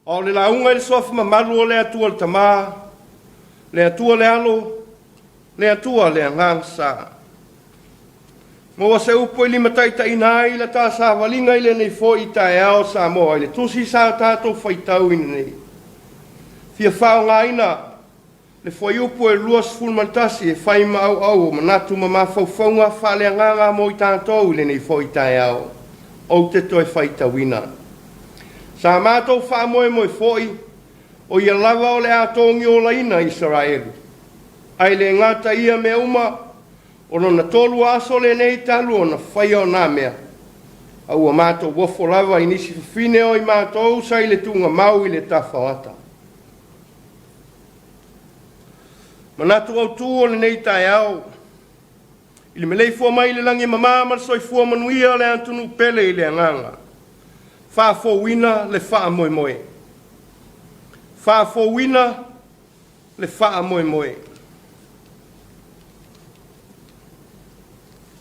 A o le lauga i le Suafa mamalu o le Atua le Tama, le Atua le Alo, le Atua le Agaga Sa. Maua se upu e limataitaiina ai la ta savaliga i lenei foi taeao Samoa i le tusi sa tatou faitauina nei. Fia faaaogaina le fuaiupu e 21 e fai ma auau o manatu ma mafaufauga faaleagaga mo i tatou i lenei foi taeao. Ou te toe faitauina. Sa matou faamoemoe foi, o ia lava o le a togiolaina Isaraelu. Ae le gata ia mea uma, o lona 3 aso lenei talu ona faia o na mea, a ua matou ofo lava i nisi fafine o i matou sa i le tuugamau i le tafaoata. Manatu autu o lenei taeao, i le maleifua mai i le lagi e mama ma le soifua manuia o le atunuu pele i le agaga, faafouina le faamoemoe. Faafouina le faamoemoe.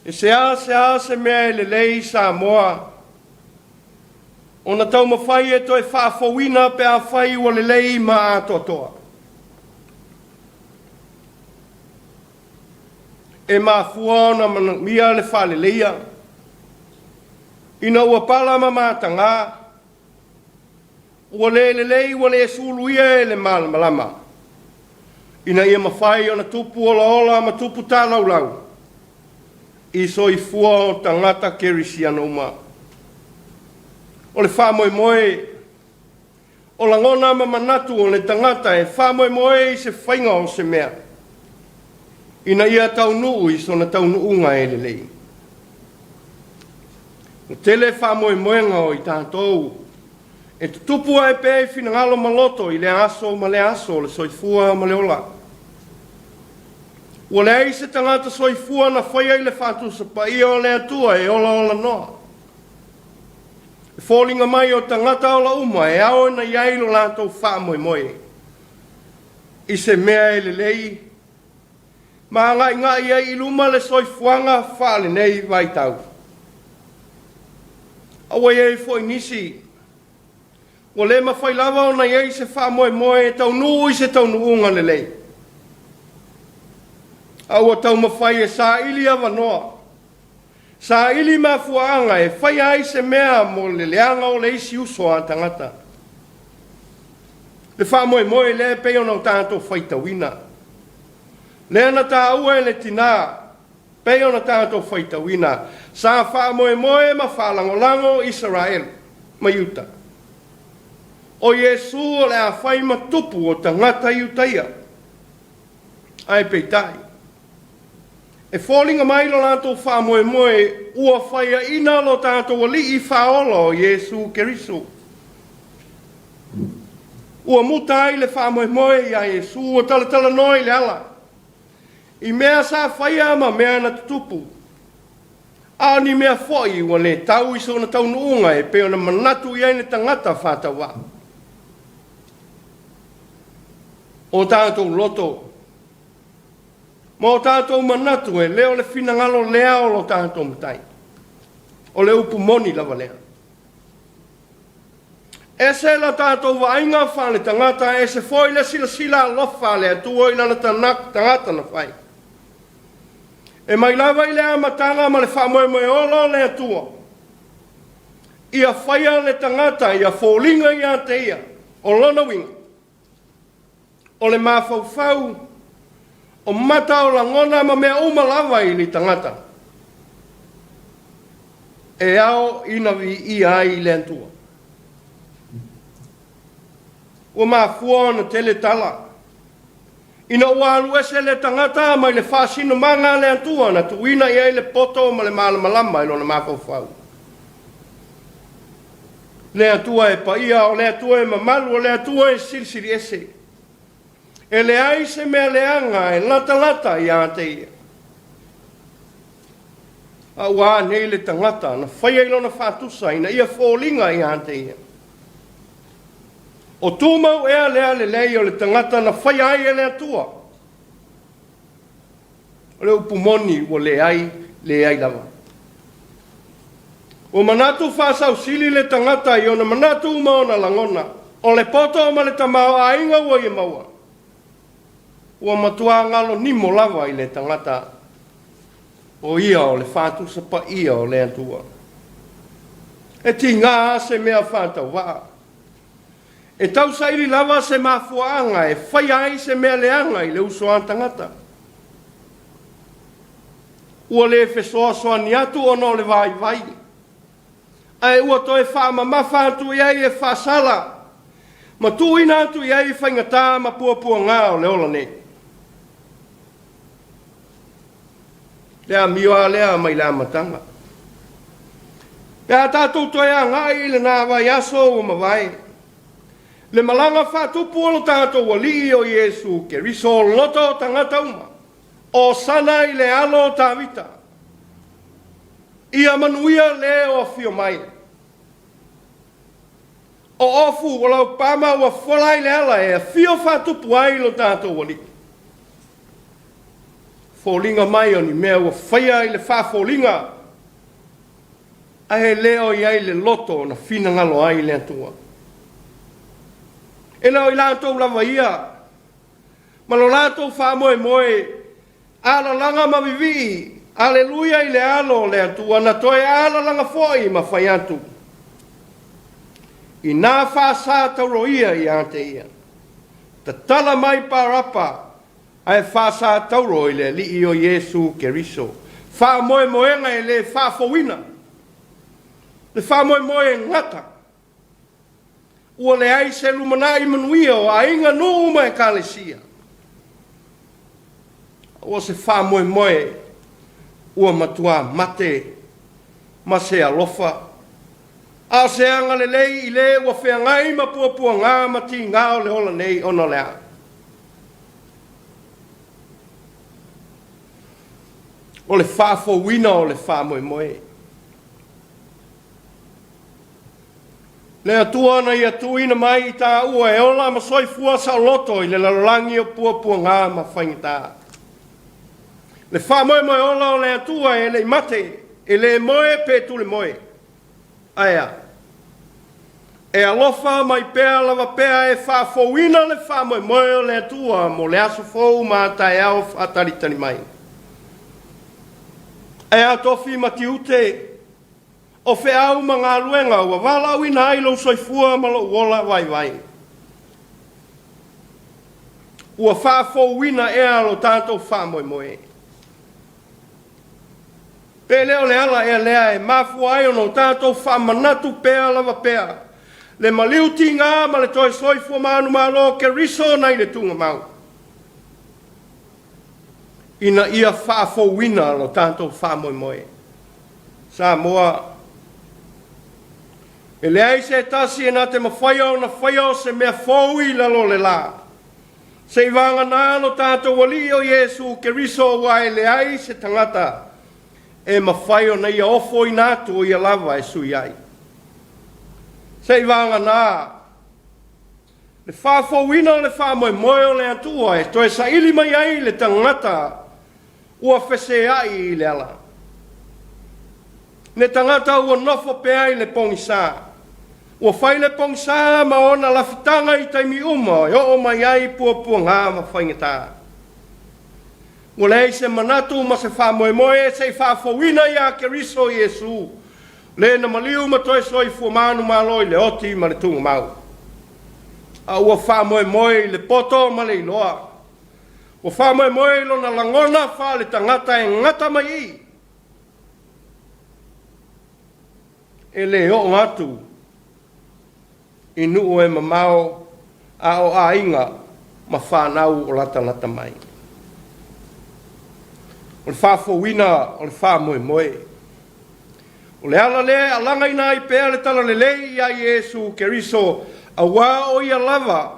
E seasea se mea e lelei i Samoa ona taumafai e toe faafouina pe afai ua lelei ma atoatoa. E mafua ona manaomia le faaleleia ina ua pala ma mataga, ua le lelei ua le suluia e le malamalama, ina ia mafai ona tupu olaola ma tupu talaulau i soifua o tagata kerisiano uma. O le faamoemoe o lagona ma manatu o le tagata e faamoemoe i se faiga o se mea, ina ia taunuu i sona taunuuga e lelei. Ua tele faamoemoega o i tatou e tutupu ae pea i finagalo ma loto i lea aso ma lea aso o le soifua ma le ola. Ua leai se tagata soifua na faia i le faatusa paia o le Atua e olaola noa. E foliga mai o tagata ola uma e ao ona i ai lo latou faamoemoe i se mea e lelei ma agaigai ai i luma le soifuaga faalenei vaitau. A ua i ai foi nisi ua le mafai lava ona i ai se faamoemoe e taunuu i se taunuuga lelei, a ua taumafai e saili avanoa, saili mafuaaga e faia ai se mea mo le leaga o le isi uso a tagata. Le faamoemoe lea e pei ona o tatou faitauina, lea na taua e le tinā, pei ona tatou faitauina, sa faamoemoe ma faalagolago Isaraelu ma Iuta, o Iesu o le a fai ma tupu o tagata Iutaia. Ae peitai, e foliga mai lo latou faamoemoe ua faiaina lo tatou Alii Faaola o Iesu Keriso. Ua muta ai le faamoemoe ia Iesu, ua talatalanoa i le ala, i mea sa faia ma mea na tutupu, a o ni mea foi ua le tau i sona taunuuga e pei ona manatu i ai le tagata faatauvaa. O tatou loto ma o tatou manatu e le o le finagalo lea o lo tatou Matai. O le upu moni lava lea. Ese la tatou vaaiga faaletagata, ese foi le silasila alofa a le Atua i lana tagata na fai. E mai lava i le amataga ma le faamoemoe ola o le Atua, ia faia le tagata, ia foliga ia te ia, o lona uiga, o le mafaufau, o mata o lagona ma mea uma lava i le tagata, e ao ina viia ai le Atua. Ua mafua ona tele tala, ina ua alu ese le tagata mai le faasinomaga a le Atua na tuuina i ai le poto ma le malamalama i lona mafaufau. Le Atua e paia, o le Atua e mamalu, o le Atua e silisili ese. E leai se mea leaga e latalata ia te ia. A ua a nei le tagata na faia i lona faatusa ina ia foliga ia te ia. O tumau ea lea lelei o le tagata na faia ai e le Atua? O le upu moni ua leai, leai lava. Ua manatu faasausili le tagata i ona manatu ma ona lagona. O le poto ma le tamaoaiga ua ia maua, ua matua galo nimo lava i le tagata, o ia o le faatusa paia o le Atua. E tiga se mea faatauvaa. E tausaili lava se mafuaaga e faia ai se mea leaga i le uso a tagata. Ua le fesoasoani atu ona o le vaivai, ae ua toe faamamafa atu i ai e faasala ma tuuina atu i ai faigata ma puapuaga o le ola nei. Le amio lava lea mai le amataga. Pe a tatou toe agai i lena vaiaso ua mavae, le malaga faatupu o lo tatou Alii o Iesu Keriso loto o tagata uma, Hosana i le alo o Tavita. Ia manuia le o afio mai. O ofu o laupama ua fola ai le ala e afio faatupu ai lo tatou Alii. Foliga mai o ni mea ua faia i le faafoliga, ae le o i ai le loto na finagalo ai le Atua. E le o i latou lava ia, ma lo latou faamoemoe, alalaga ma vivii, aleluia i le alo o le Atua, na toe alalaga foi ma fai atu, ina faasa tauroia ia te ia, tatala mai Parapa, ae faasa tauro i le Alii o Iesu Keriso. Faamoemoega e le faafouina, le faamoemoe e gata, ua leai se lumanai manuia o aiga, nuu ma ekalesia. Ua se faamoemoe ua matua mate ma se alofa, a o se agalelei i le ua feagai ma puapuaga ma tiga o le ola nei ona o le a? O le faafouina o le faamoemoe. Le Atua na ia tuuina mai i taua e ola ma soifua saoloto i le lalolagi o puapuaga ma faigata. Le faamoemoe ola o le Atua e le i mate, e le moe pe tule moe. Ae a? E alofa mai pea lava pea e faafouina le faamoemoe o le Atua mo le aso fou ma taeao faatalitali mai. Ae a tofi ma tiute, o feau ma galuega ua valaauina ai lou soifua ma lou ola vaivai. Ua faafouina ea lo tatou faamoemoe. Pe le o le ala ea lea e mafua ai ona o tatou faamanatu pea lava pea le maliu tiga ma le toe soifua manumalo o Keriso nai le tugamau, ina ia faafouina lo tatou faamoemoe. Samoa, e leai se tasi e na te mafaia ona faia o se mea fou i lalo o le la, se i vagana lo tatou Alii o Iesu Keriso, aua e leai se tagata e mafai ona ia ofoina atu o ia lava e sui ai. Se i vagana le faafouina o le faamoemoe o le Atua e toe saili mai ai le tagata ua feseai i le ala. Le tagata ua nofo pea i le pogisa, ua fai le pogisa ma ona lafitaga i taimi uma e oo mai ai puapuaga ma faigata. Ua leai se manatu ma se faamoemoe se i faafouina iā Keriso Iesu, le na maliu ma toe soifua manumalo i le oti ma le tugamau. A ua faamoemoe i le poto ma le iloa. Ua faamoemoe i lona lagona faaletagata e gata mai i. E le oo atu i nuu e mamao a o aiga ma fanau o latalata mai. O le faafouina o le faamoemoe. O le ala lea e alagaina ai pea le talalelei iā Iesu Keriso, aua o ia lava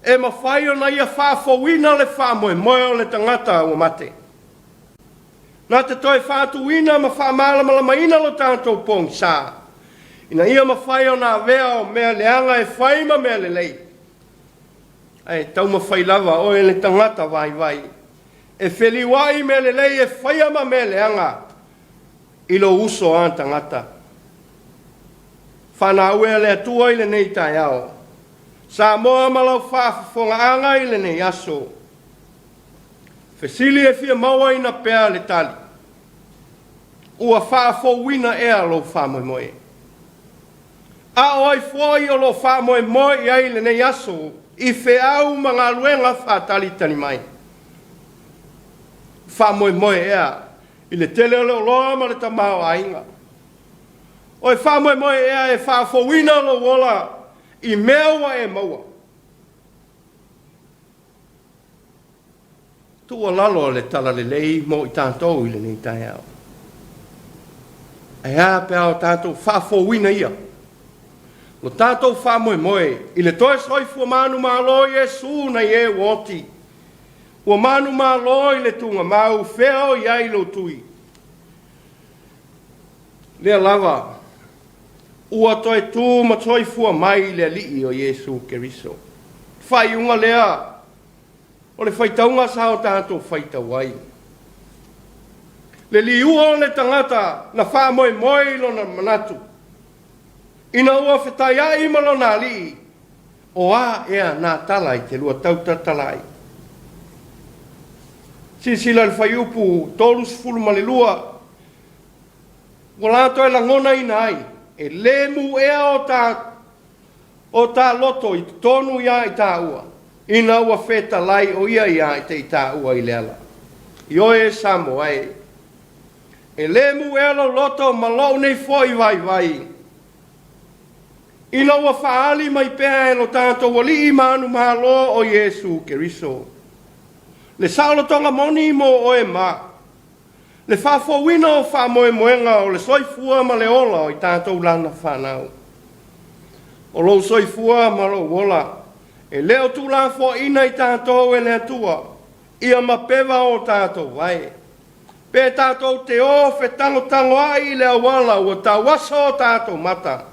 e mafai ona ia faafouina le faamoemoe o le tagata ua mate. Na te toe faatuina ma faamalamalamaina lo tatou pogisa, ina ia mafai ona avea o mea leaga e fai ma mea lelei. Ae taumafai lava oe le tagata vaivai e feliuai mea lelei e faia ma mea leaga i lou uso a tagata. Faanaue a le Atua i lenei taeao. Samoa ma lau faafofogaaga i lenei aso. Fesili e fia mauaina pea le tali. Ua faafouina ea lou faamoemoe? A o ai foi o lo o faamoemoe i ai i lenei aso i feau ma galuega faatalitali mai? Faamoemoe ea i le tele o le oloa ma le tamaoaiga? O e faamoemoe ea e faafouina lou ola i mea ua e maua? Tuualalo a le Talalelei mo i tatou i lenei taeao. Ae a pe a o tatou faafouina ia lo tatou faamoemoe i le toe soifua manumalo o Iesu nai e ua oti, ua manumalo i le tuugamau, fea o i ai lou tui? Lea lava ua toe tu ma soifua mai le Alii o Iesu Keriso. Faaiuga lea o le faitauga sa o tatou faitau ai. Le liua o le tagata na faamoemoe i lona manatu, ina ua fetaiai ma lona alii, o a ea nā tala i te lua tau talatala ai? Silasila i le fuaiupu 32, ua la toe lagonaina ai, e le mu ea o ta o ta loto i totonu iā i tāua, ina ua fetalai o ia iā te i tāua i le ala. Ioe Samoa e, e le mu ea lou loto ma lou nei foi vaivai, ina ua faaali mai pea e lo tatou Alii manumalo o Iesu Keriso. Le saolotoga moni mo oe ma le faafouina o faamoemoega o le soifua ma le ola o i tatou lana whanau. O lou soifua ma lou ola, e le o tuulafoaiina i tatou e le Atua, ia mapeva o tatou vae. Pe tatou te o fetagotagoai i le auala ua tauaso o tatou mata,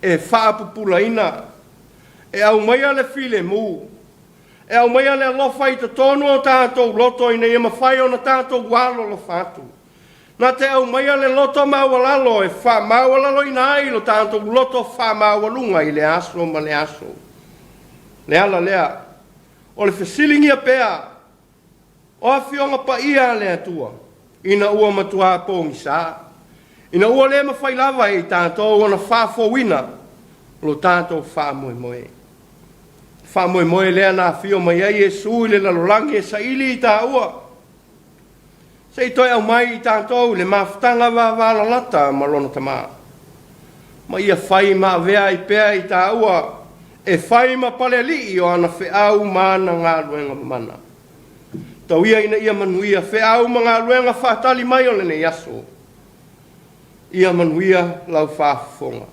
e faapupulaina, e aumaia le filemu, e aumaia le alofa i totonu o tatou loto ina ia mafai ona tatou alolofa atu. Na te aumaia le loto maualalo e faamaualaloina ai lo tatou loto faamaualuga i le aso ma le aso. Le ala lea, o le fesiligia pea o afioga paia a le Atua, ina ua matua pogisa, ina ua le mafai lava e i tatou ona faafouina lo tatou faamoemoe. Faamoemoe lea na afio mai ai Iesu i le lalolagi e saili i tāua, se i toe aumai i tatou le mafutaga vavalalata ma lona Tama, ma ia fai ma avea ai pea i tāua e fai ma palealii o ana feau ma ana galuega mamana. Tau ia ina ia manuia feau ma galuega faatali mai o lenei aso. Ia manuia lau faafofoga.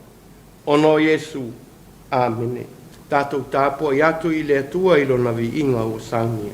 Ona o Iesu. Amene. Tatou tapuai atu i le Atua i lona viiga ua saunia.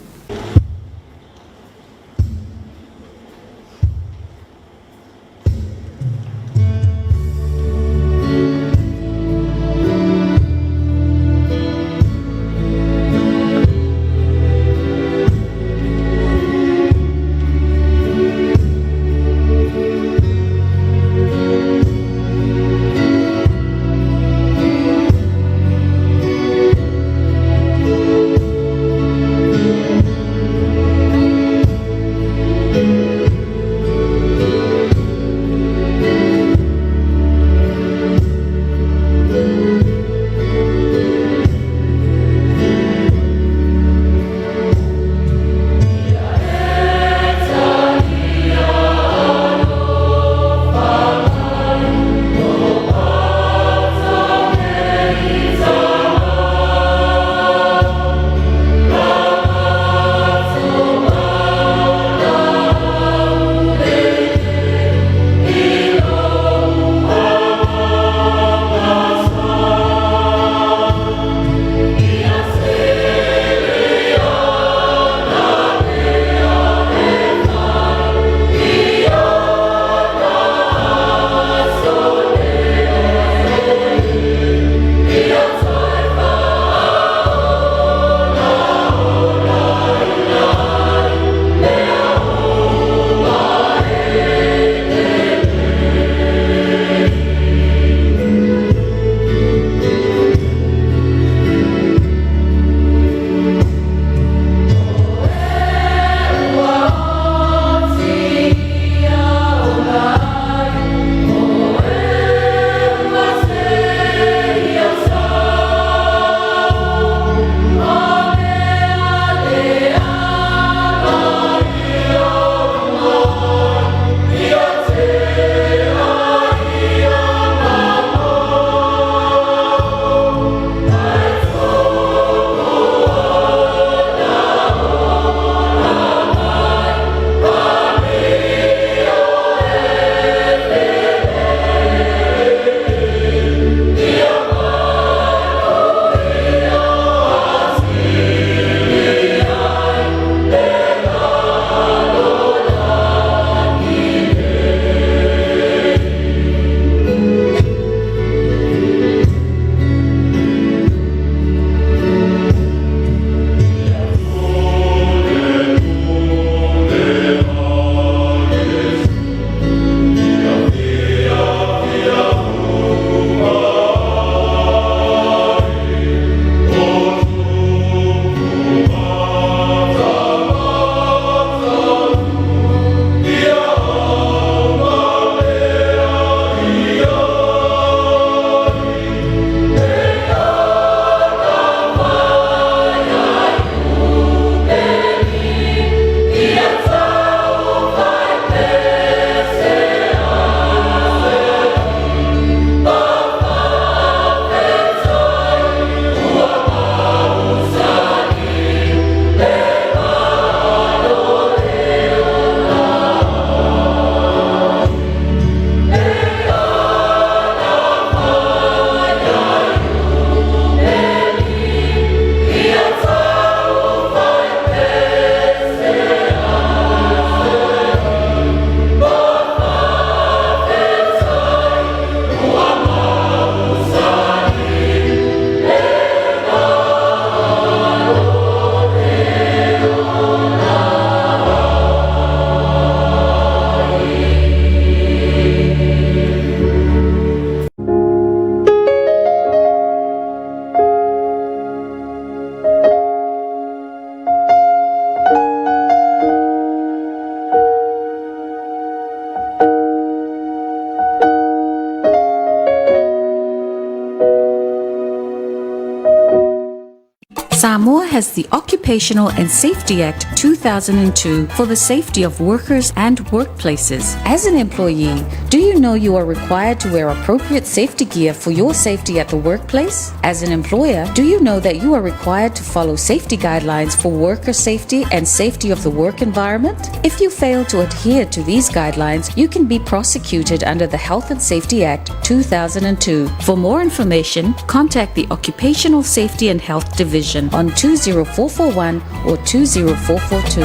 Samoa has the Occupational and Safety Act 2002 for the safety of workers and workplaces. As an employee, do you know you are required to wear appropriate safety gear for your safety at the workplace? As an employer, do you know that you are required to follow safety guidelines for worker safety and safety of the work environment? If you fail to adhere to these guidelines, you can be prosecuted under the Health and Safety Act 2002. For more information, contact the Occupational Safety and Health Division on 20441 or 20442.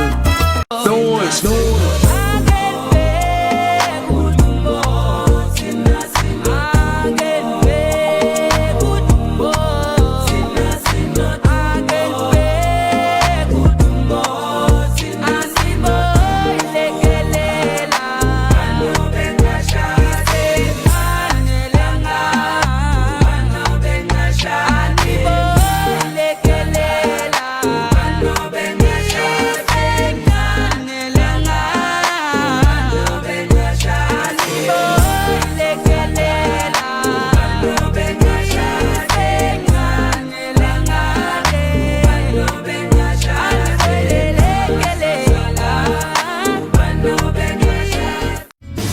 Noise. Noise.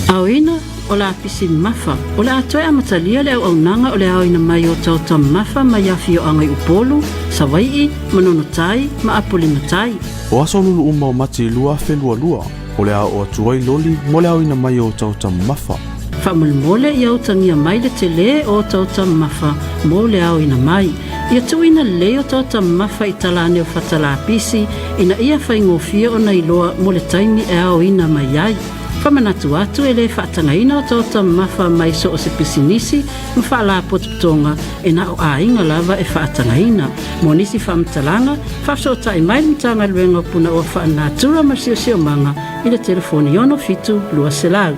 Aoina o lapisi mafa. O le a toe amatalia le auaunaga o le aoina mai o otaota mafa mai afioaga i Upolu, Savai'i, Manono-tai ma Apolima-tai. O aso lulu uma o Mati 2022, o le a oo atu ai loli mo le aoina mai o otaota mafa. Faamolemole ia utagia mai le telē o otaota mafa mo le aoina mai. Ia tuuina lelei otaota mafa i talane o fata lapisi ina ia faigofie ona iloa mo le taimi e aoina mai ai. Faamanatu atu e lē faatagaina otaota mafa mai so o se pisinisi ma faalapotopotoga e na o aiga lava e faatagaina. Mo nisi faamatalaga, faafesootai mai le Matagaluega o Punaoa Faalenatura ma le Siosiomaga i le telefoni 67 200.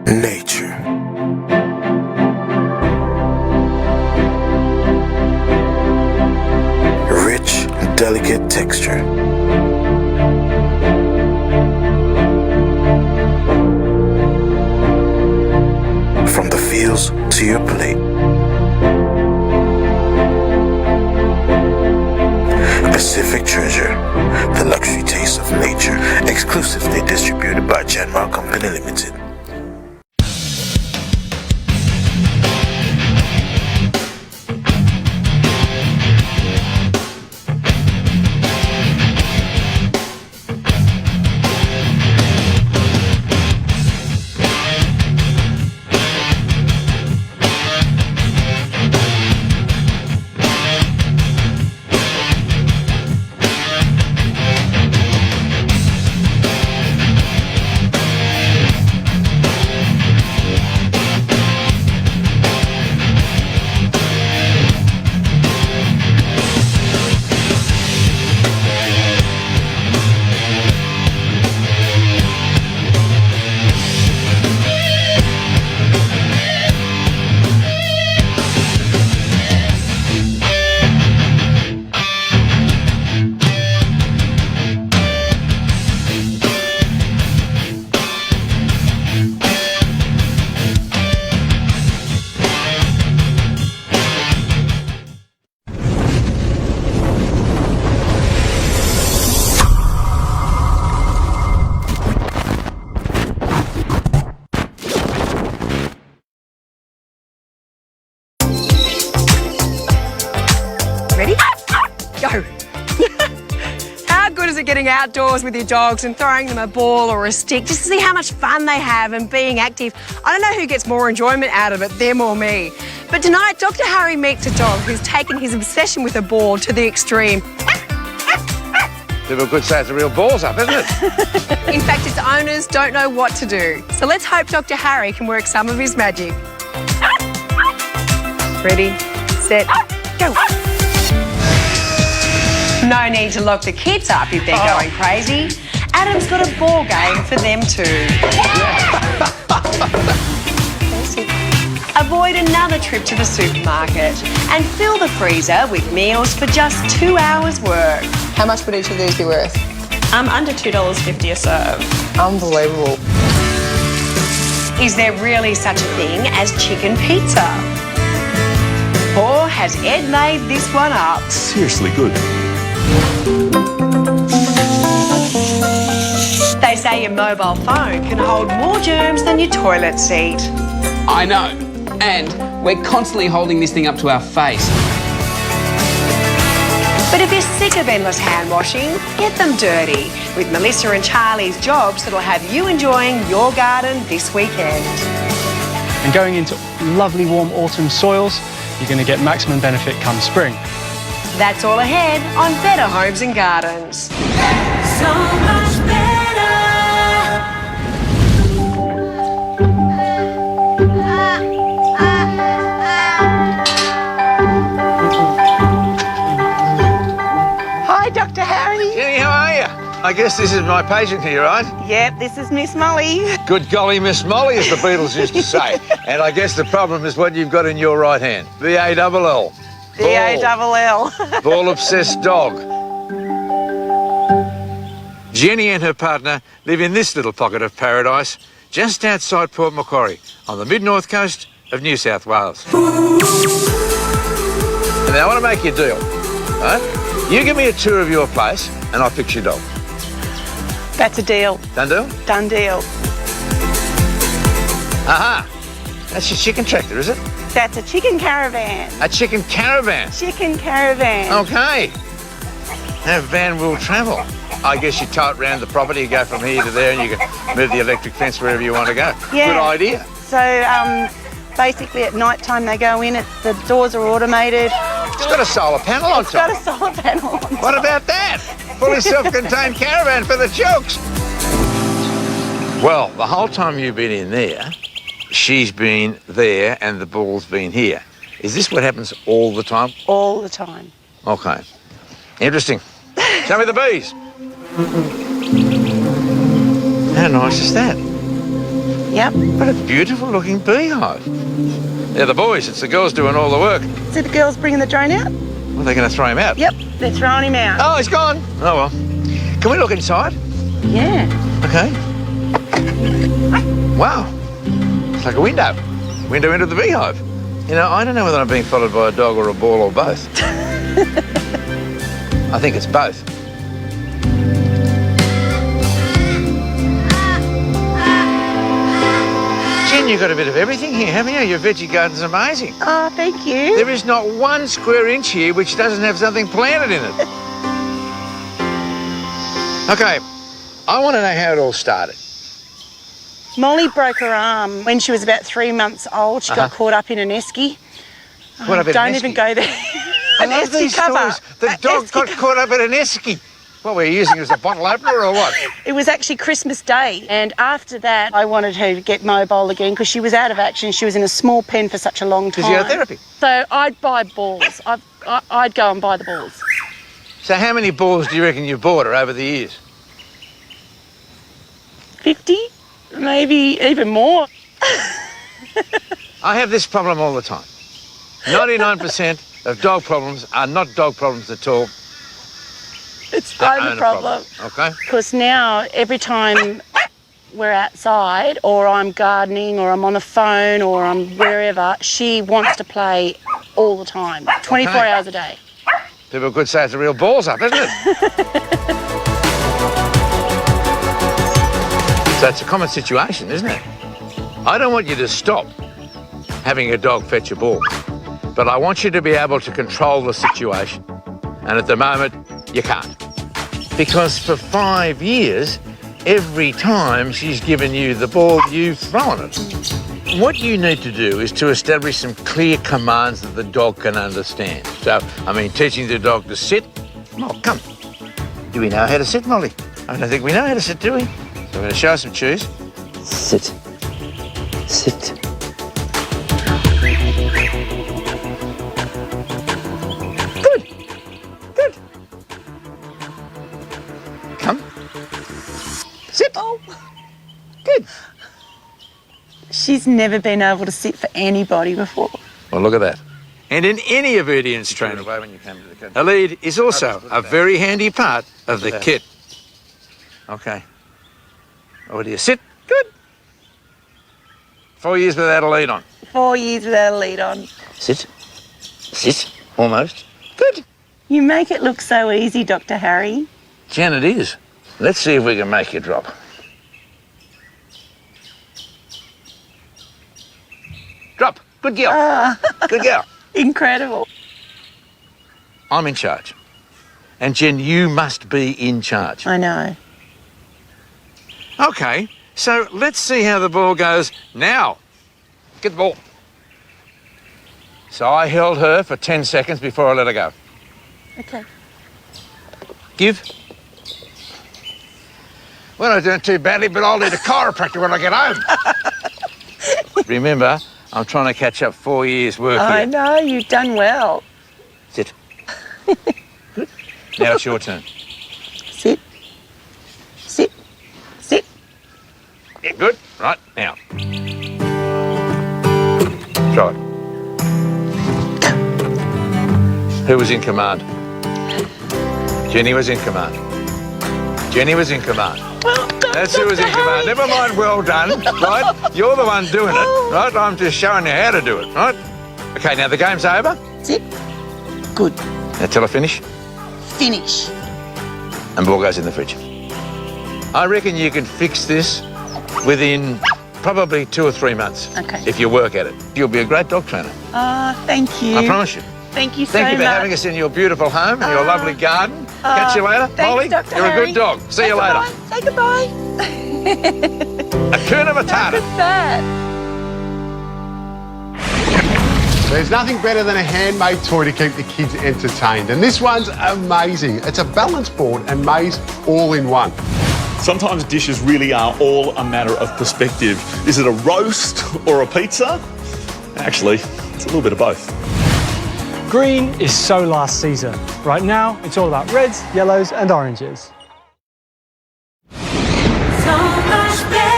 Nature. Rich, delicate texture. From the fields to your plate. Pacific Treasure, the luxury taste of nature, exclusively distributed by Genmar Company Limited. Ready? Go! How good is it getting outdoors with your dogs and throwing them a ball or a stick just to see how much fun they have and being active? I don't know who gets more enjoyment out of it, them or me. But tonight, Dr. Harry meets a dog who's taken his obsession with a ball to the extreme. They're a good size of real balls up, isn't it? In fact, its owners don't know what to do. So let's hope Dr. Harry can work some of his magic. Ready, set, go. No need to lock the kids up if they're going crazy. Adam's got a ball game for them too. Avoid another trip to the supermarket and fill the freezer with meals for just 2 hours' work. How much would each of these be worth? Under $2.50 a serve. Unbelievable. Is there really such a thing as chicken pizza? Or has Ed made this one up? Seriously good. They say your mobile phone can hold more germs than your toilet seat. I know. And we're constantly holding this thing up to our face. But if you're sick of endless hand washing, get them dirty with Melissa and Charlie's jobs that'll have you enjoying your garden this weekend. And going into lovely warm autumn soils, you're going to get maximum benefit come spring. That's all ahead on Better Homes and Gardens. So much better. Hi, Dr. Harry. Jenny, how are you? I guess this is my patient here, right? Yep, this is Miss Molly. Good golly, Miss Molly, as the Beatles used to say. And I guess the problem is what you've got in your right hand. B A double L. B A double L. Ball obsessed dog. Jenny and her partner live in this little pocket of paradise just outside Port Macquarie on the mid north coast of New South Wales. And now I want to make you a deal. Right? You give me a tour of your place and I'll fix your dog. That's a deal. Done deal? Done deal. Aha! That's your chicken tractor, is it? That's a chicken caravan. A chicken caravan. Chicken caravan. Okay. Now van will travel. I guess you tow it round the property, you go from here to there, and you can move the electric fence wherever you want to go. Yeah. Good idea. So basically at night time they go in, the doors are automated. It's got a solar panel on It's top. got a solar panel on top. What about that? Fully self-contained caravan for the chooks. Well, the whole time you've been in there, she's been there and the ball's been here. Is this what happens all the time? All the time. Okay. Interesting. Show me the bees. How nice is that? Yep. What a beautiful looking beehive. They're the boys, it's the girls doing all the work. See the girls bringing the drone out? Well, they're going to throw him out. Yep, they're throwing him out. Oh, he's gone. Oh, well. Can we look inside? Yeah. Okay. Wow. It's like a window. Window into the beehive. You know, I don't know whether I'm being followed by a dog or a ball or both. I think it's both. Jen, you've got a bit of everything here, haven't you? Your veggie garden's amazing. Oh, thank you. There is not one square inch here which doesn't have something planted in it. Okay, I want to know how it all started. Molly broke her arm when she was about 3 months old. She got caught up in an esky. Caught up in an Don't esky? even go there. I An love esky these cover. stories. The dog got caught up in an esky. What were you using it as a bottle opener or what? It was actually Christmas Day, and after that, I wanted her to get mobile again because she was out of action. She was in a small pen for such a long time. Physiotherapy. So I'd buy balls. I'd go and buy the balls. So how many balls do you reckon you've bought her over the years? 50, maybe even more. I have this problem all the time. 99% of dog problems are not dog problems at all. It's They're I'm the owner problem. Okay. Because now every time we're outside or I'm gardening or I'm on the phone or I'm wherever, she wants to play all the time, 24 Okay. hours a day. People could say it's a real balls up, isn't it? So it's a common situation, isn't it? I don't want you to stop having a dog fetch a ball, but I want you to be able to control the situation. And at the moment, you can't. Because for 5 years, every time she's given you the ball, you've thrown it. What you need to do is to establish some clear commands that the dog can understand. So, I mean, teaching the dog to sit. Oh, come. Do we know how to sit, Molly? I don't think we know how to sit, do we? So we're going to show her some chews. Sit. Sit. Good. Good. Come. Sit. Oh. Good. She's never been able to sit for anybody before. Well, look at that. And in any obedience training, a lead is also a very handy part of the kit. Okay. Over to you. Sit. Good. 4 years without a lead on. 4 years without a lead on. Sit. Sit. Almost. Good. You make it look so easy, Dr. Harry. Jen, it is. Let's see if we can make you drop. Drop. Good girl. Ah. Good girl. Incredible. I'm in charge. And Jen, you must be in charge. I know. Okay, so let's see how the ball goes now. Get the ball. So I held her for 10 seconds before I let her go. Okay. Give. Well, I doing too badly, but I'll need a chiropractor when I get home. Remember, I'm trying to catch up 4 years' work I here. know, you've done well. Sit. Good. Now it's your turn. Sit. Sit. Sit. Yeah, good. Right, now. Throw it. Who was in command? Jenny was in command. Jenny was in command. Well done, That's who was in Dr. command. Harry. Never mind, well done, right? You're the one doing it, right? I'm just showing you how to do it, right? Okay, now the game's over. Sit. Good. Now till I finish, Finish. and ball goes in the fridge. I reckon you can fix this within probably 2 or 3 months. Okay. If you work at it. You'll be a great dog trainer. Ah, thank you. I promise you. Thank you so Thank you for much. having us in your beautiful home and your lovely garden. Catch you later. Thanks, Molly, Dr. you're a Harry. good dog. See Say you later. Goodbye. Say goodbye. Hakuna Matata. Look at that. There's nothing better than a handmade toy to keep the kids entertained. And this one's amazing. It's a balance board and maze all in one. Sometimes dishes really are all a matter of perspective. Is it a roast or a pizza? Actually, it's a little bit of both. Green is so last season. Right now, it's all about reds, yellows, and oranges. So much better.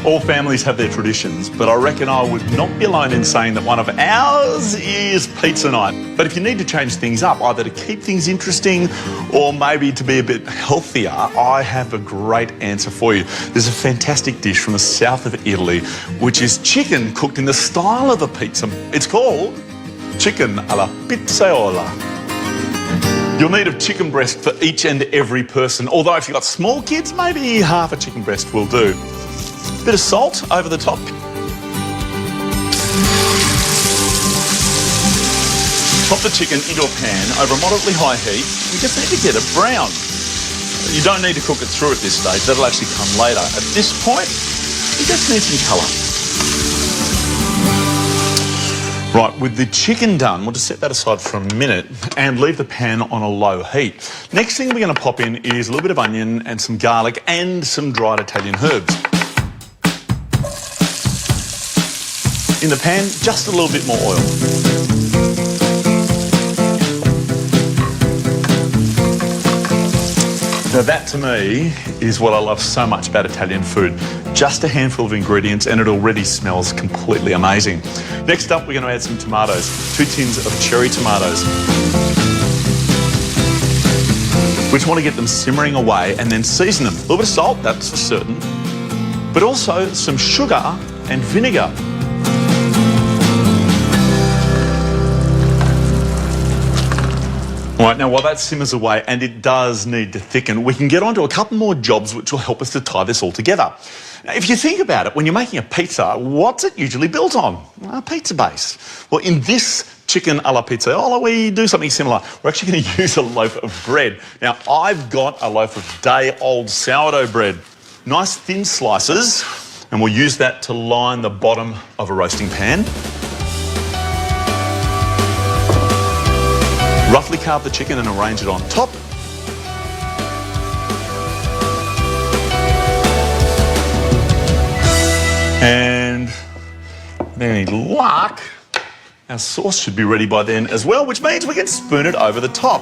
All families have their traditions, but I reckon I would not be alone in saying that one of ours is pizza night. But if you need to change things up, either to keep things interesting or maybe to be a bit healthier, I have a great answer for you. There's a fantastic dish from the south of Italy, which is chicken cooked in the style of a pizza. It's called chicken alla pizzaiola. You'll need a chicken breast for each and every person, although if you've got small kids, maybe half a chicken breast will do. Bit of salt over the top. Pop the chicken into a pan over a moderately high heat. You just need to get it brown. You don't need to cook it through at this stage, that'll actually come later. At this point, you just need some colour. Right, with the chicken done, we'll just set that aside for a minute and leave the pan on a low heat. Next thing we're going to pop in is a little bit of onion and some garlic and some dried Italian herbs. In the pan, just a little bit more oil. Now that to me is what I love so much about Italian food. Just a handful of ingredients and it already smells completely amazing. Next up, we're going to add some tomatoes, 2 tins of cherry tomatoes. We just want to get them simmering away and then season them. A little bit of salt, that's for certain, but also some sugar and vinegar. Right, now while that simmers away, and it does need to thicken, we can get onto a couple more jobs which will help us to tie this all together. Now, if you think about it, when you're making a pizza, what's it usually built on? A pizza base. Well, in this chicken alla pizzaiola, we do something similar. We're actually going to use a loaf of bread. Now, I've got a loaf of day-old sourdough bread. Nice thin slices, and we'll use that to line the bottom of a roasting pan. Roughly carve the chicken and arrange it on top. And with any luck, our sauce should be ready by then as well, which means we can spoon it over the top.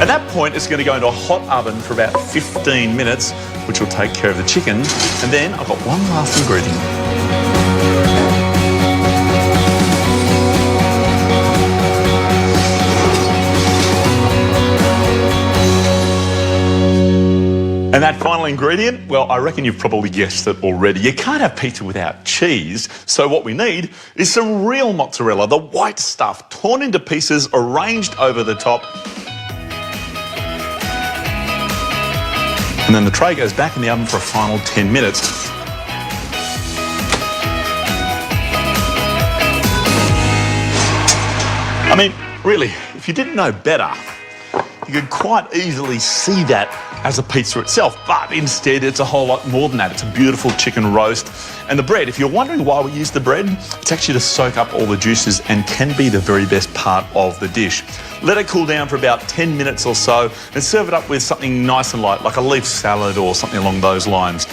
At that point, it's going to go into a hot oven for about 15 minutes, which will take care of the chicken. And then I've got one last ingredient. And that final ingredient, well, I reckon you've probably guessed it already. You can't have pizza without cheese. So what we need is some real mozzarella, the white stuff, torn into pieces, arranged over the top. And then the tray goes back in the oven for a final 10 minutes. I mean, really, if you didn't know better, you could quite easily see that as a pizza itself, but instead it's a whole lot more than that. It's a beautiful chicken roast. And the bread, if you're wondering why we use the bread, it's actually to soak up all the juices and can be the very best part of the dish. Let it cool down for about 10 minutes or so and serve it up with something nice and light, like a leaf salad or something along those lines.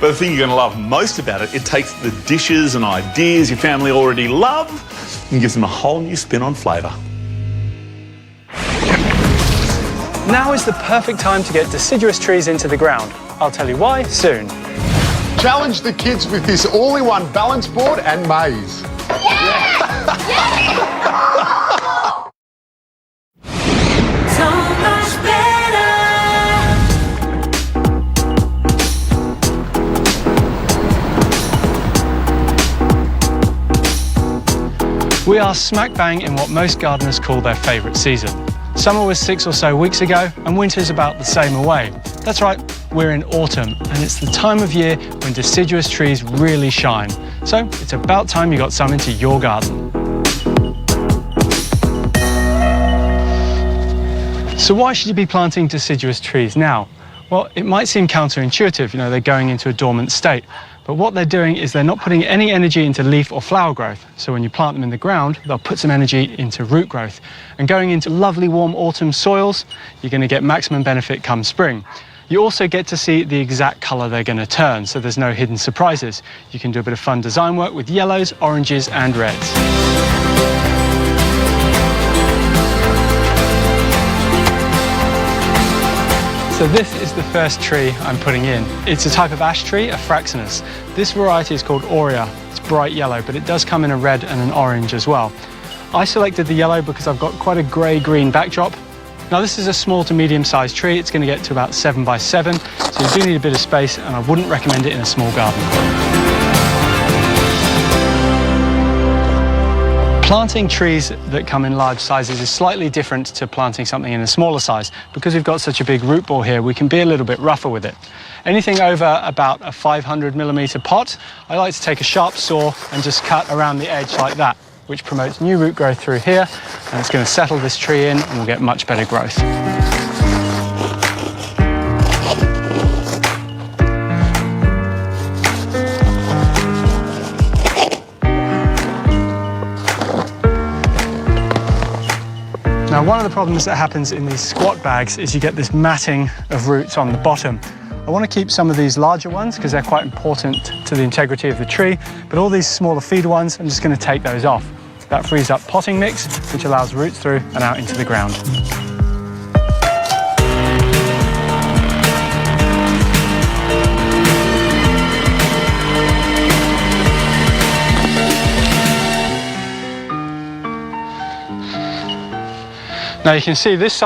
But the thing you're going to love most about it, it takes the dishes and ideas your family already love and gives them a whole new spin on flavour. Now is the perfect time to get deciduous trees into the ground. I'll tell you why soon. Challenge the kids with this all-in-one balance board and maze. So much better. We are smack bang in what most gardeners call their favourite season. Summer was 6 or so weeks ago, and winter's about the same away. That's right, we're in autumn, and it's the time of year when deciduous trees really shine. So it's about time you got some into your garden. So why should you be planting deciduous trees now? Well, it might seem counterintuitive, they're going into a dormant state. But what they're doing is they're not putting any energy into leaf or flower growth. So when you plant them in the ground, they'll put some energy into root growth. And going into lovely warm autumn soils, you're going to get maximum benefit come spring. You also get to see the exact colour they're going to turn, so there's no hidden surprises. You can do a bit of fun design work with yellows, oranges and reds. So this is the first tree I'm putting in. It's a type of ash tree, a Fraxinus. This variety is called Aurea. It's bright yellow, but it does come in a red and an orange as well. I selected the yellow because I've got quite a grey-green backdrop. Now this is a small to medium-sized tree. It's going to get to about 7 by 7, so you do need a bit of space, and I wouldn't recommend it in a small garden. Planting trees that come in large sizes is slightly different to planting something in a smaller size. Because we've got such a big root ball here, we can be a little bit rougher with it. Anything over about a 500 millimeter pot, I like to take a sharp saw and just cut around the edge like that, which promotes new root growth through here, and it's going to settle this tree in and we'll get much better growth. Now, one of the problems that happens in these squat bags is you get this matting of roots on the bottom. I want to keep some of these larger ones because they're quite important to the integrity of the tree, but all these smaller feeder ones, I'm just going to take those off. That frees up potting mix, which allows roots through and out into the ground. Now you can see this